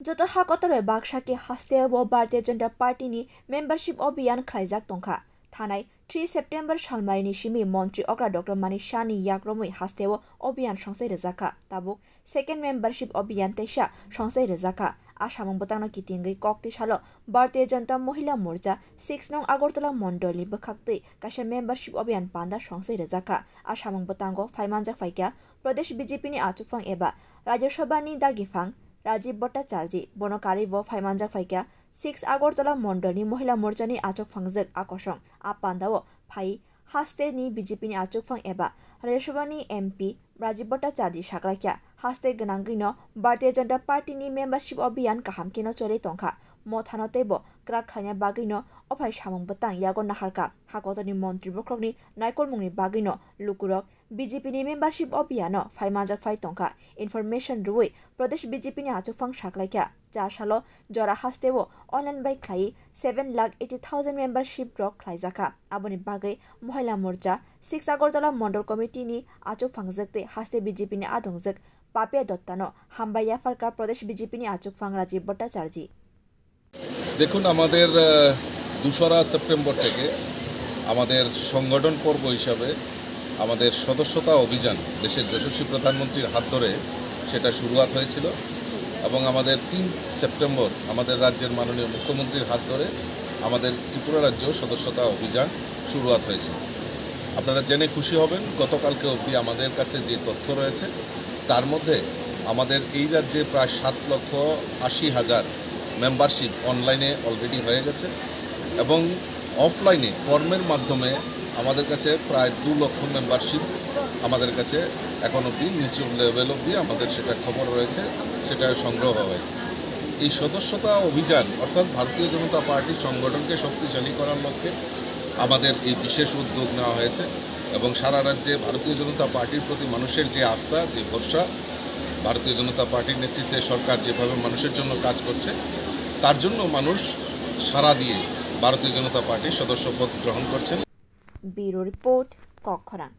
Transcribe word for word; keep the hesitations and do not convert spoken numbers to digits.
Joto ha kotor bai baksa khe hasteo bo Bharatiya Janata Party ni membership abhiyan khlaijak tongkha. Thanai three September salmaini simi Montri okra Doctor Manik Saha ni yakromwi hasteo abhiyan songsai rwjakha. Tabuk second membership abhiyan teisa songsai rwjakha. A samung bwtangno kitingwi kok tisalo Bharatiya Janata Mohila Morcha six nong Agartala Mondol ni bwkhaktwi kaisa membership abhiyan panda songsai rwjakha. A samung bwtango phaimanjak phaikha Pradesh B J P ni achukphang eba Rajya Sabha ni dagiphang Rajiv Bhattacharjee, bono karwi bo phaimanjak phaikha six Agartala Mondol ni Mohila Morcha ni achukphangjwk a kosong. A pandao phai haste ni B J P ni achukphang eba Rajya Sabha ni M P Rajiv Bhattacharjee saklaikha, haste gwnangwino Bharatiya Janata Party ni membership abhiyan kaham kheno choli tongkha. Mothano teibo kwrak khlaina bagwino o phai samung bwtang yago naharkha. Ha kotorni montri bokhorokni naikolmungni bagwino lukurok B J P ni membership abhiyano phaimanjak phai tongkha. Information rwui Pradesh B J P ni achukphang saklaikha, char salo jora hasteo online bai khlaiwi seven lakh eighty thousand membership rok khlaijakha. Aboni bagwi Mohila Morcha six Agartala Mondol Committee ni achukphangjwk tei haste B J P ni adongjwk Papia Datta no hambai yapharkha Pradesh B J P ni achukphang Rajiv Bhattacharjee. দেখুন, আমাদের আহ, দোসরা সেপ্টেম্বর থেকে আমাদের সংগঠন পর্ব হিসাবে আমাদের সদস্যতা অভিযান দেশের যশস্বী প্রধানমন্ত্রীর হাত ধরে সেটা শুরুয়াত হয়েছিল এবং আমাদের তিন সেপ্টেম্বর আমাদের রাজ্যের মাননীয় মুখ্যমন্ত্রীর হাত ধরে আমাদের ত্রিপুরা রাজ্য সদস্যতা অভিযান শুরুয়াত হয়েছিল। আপনারা জেনে খুশি হবেন, গতকালকে অবধি আমাদের কাছে যে তথ্য রয়েছে, তার মধ্যে আমাদের এই রাজ্যে প্রায় সাত লক্ষ আশি হাজার মেম্বারশিপ অনলাইনে অলরেডি হয়ে গেছে এবং অফলাইনে ফর্মের মাধ্যমে আমাদের কাছে প্রায় দু লক্ষ মেম্বারশিপ আমাদের কাছে এখন অবধি নিচু লেভেল অবধি আমাদের সেটা খবর রয়েছে, সেটা সংগ্রহ হয়েছে। এই সদস্যতা অভিযান অর্থাৎ ভারতীয় জনতা পার্টির সংগঠনকে শক্তিশালী করার লক্ষ্যে আমাদের এই বিশেষ উদ্যোগ নেওয়া হয়েছে এবং সারা রাজ্যে ভারতীয় জনতা পার্টির প্রতি মানুষের যে আস্থা, যে ভরসা, ভারতীয় জনতা পার্টির নেতৃত্বে সরকার যেভাবে মানুষের জন্য কাজ করছে, তার জন্য মানুষ সাড়া দিয়ে ভারতীয় জনতা পার্টির সদস্যপদ গ্রহণ করছেন। Bureau Report, Kokkhorang.